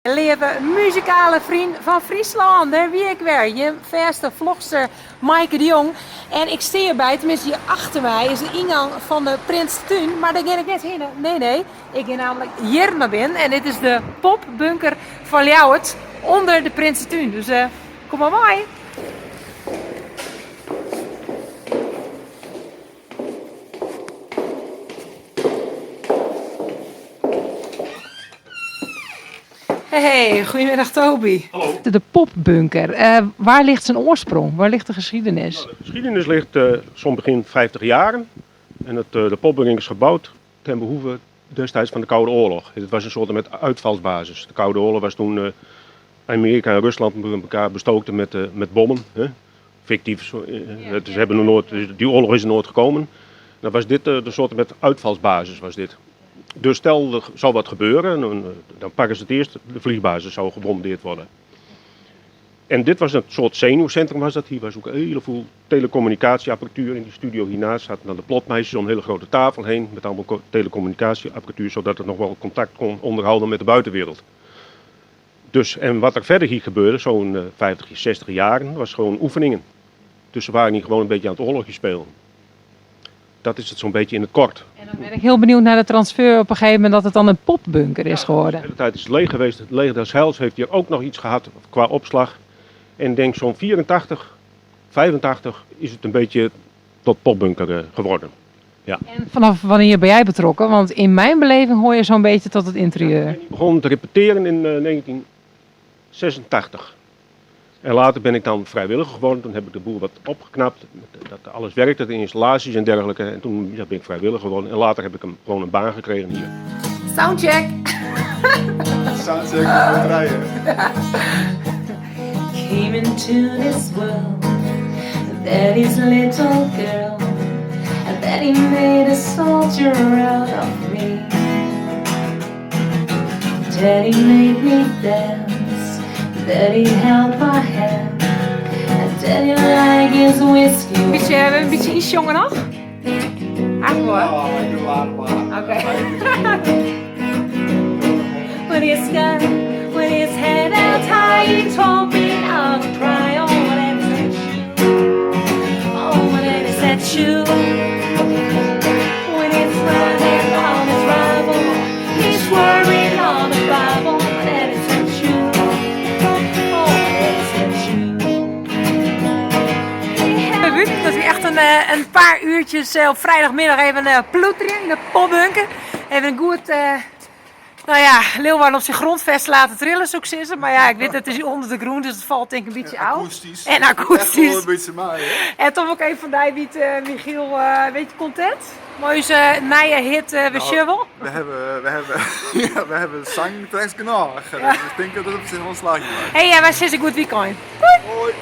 Leave muzikale frien fan Fryslân, dêr wie ik wer, jim fêste vlogster Maaike de Jong. En ik stean hjirby, tenminste hjir achter my is de yngang fan de Prinsetún, mar dêr gean ik net hinne. Nee, nee, ik gean namelijk hjir nei binnen en dit is de popbunker fan Ljouwert ûnder de Prinsetún. Dus kom mar mei. Hey, goedemiddag Toby. Hallo. De popbunker, waar ligt zijn oorsprong? Waar ligt de geschiedenis? Nou, de geschiedenis ligt zo'n begin 50 jaren. En de popbunker is gebouwd ten behoeve destijds van de Koude Oorlog. Het was een soort met uitvalsbasis. De Koude Oorlog was toen Amerika en Rusland elkaar bestookten met bommen. Hè? Fictief, zo, het is, hebben nog nooit, dus die oorlog is er nooit gekomen. Dan was dit de soort met uitvalsbasis. Was dit. Dus stel er zou wat gebeuren, dan pakken ze het eerst, de vliegbasis zou gebombardeerd worden. En dit was een soort zenuwcentrum was dat. Hier was ook een heleboel telecommunicatieapparatuur. In die studio hiernaast zaten dan de plotmeisjes om een hele grote tafel heen met allemaal telecommunicatieapparatuur, zodat het nog wel contact kon onderhouden met de buitenwereld. En wat er verder hier gebeurde, zo'n 50, 60 jaren, was gewoon oefeningen. Dus ze waren hier gewoon een beetje aan het oorlogje spelen. Dat is het zo'n beetje in het kort. En dan ben ik heel benieuwd naar de transfer op een gegeven moment dat het dan een popbunker is Ja, geworden. De hele tijd is het leeg geweest. Het leger des Heils heeft hier ook nog iets gehad qua opslag. En ik denk zo'n 84, 85 is het een beetje tot popbunker geworden. Ja. En vanaf wanneer ben jij betrokken? Want in mijn beleving hoor je zo'n beetje tot het interieur. Ja, ik begon te repeteren in 1986. En later ben ik dan vrijwilliger geworden. Toen heb ik de boel wat opgeknapt. Dat alles werkte, de installaties en dergelijke. En toen ben ik vrijwilliger geworden. En later heb ik gewoon een baan gekregen hier. Soundcheck! Soundcheck, we moeten rijden. Came into this world, daddy's little girl, and daddy made a soldier out of me. Daddy made me dance, daddy held my hand, and daddy liked his whiskey. Een beetje insjongen nog? Eigenlijk wel. Oh, ik doe maar, maar. Oké. When his gun, when his head held high, he told me not to cry. Oh, my daddy said shoot. Oh, my daddy said shoot. When he's running on his rival, he's swearing on the Bible. My daddy said shoot. Oh, my daddy said shoot. Dat we echt een paar uurtjes op vrijdagmiddag even ploeteren in de popbunker. Even een goed, Leeuwarden op zijn grondvest laten trillen, zou ik zeggen. Maar ik weet het is onder de grond, dus het valt denk ik een beetje En oud. akoestisch. En akoestisch. Echt wel een beetje mij, hè? En toch ook even van die wiet, Michiel, een beetje content. Mooi is nieuwe hit, we shovel. We hebben zangtracks genoeg. Dus ik denk dat het op zich wel een slaagje was. Hey, wij zitten goed weekend. Hoi.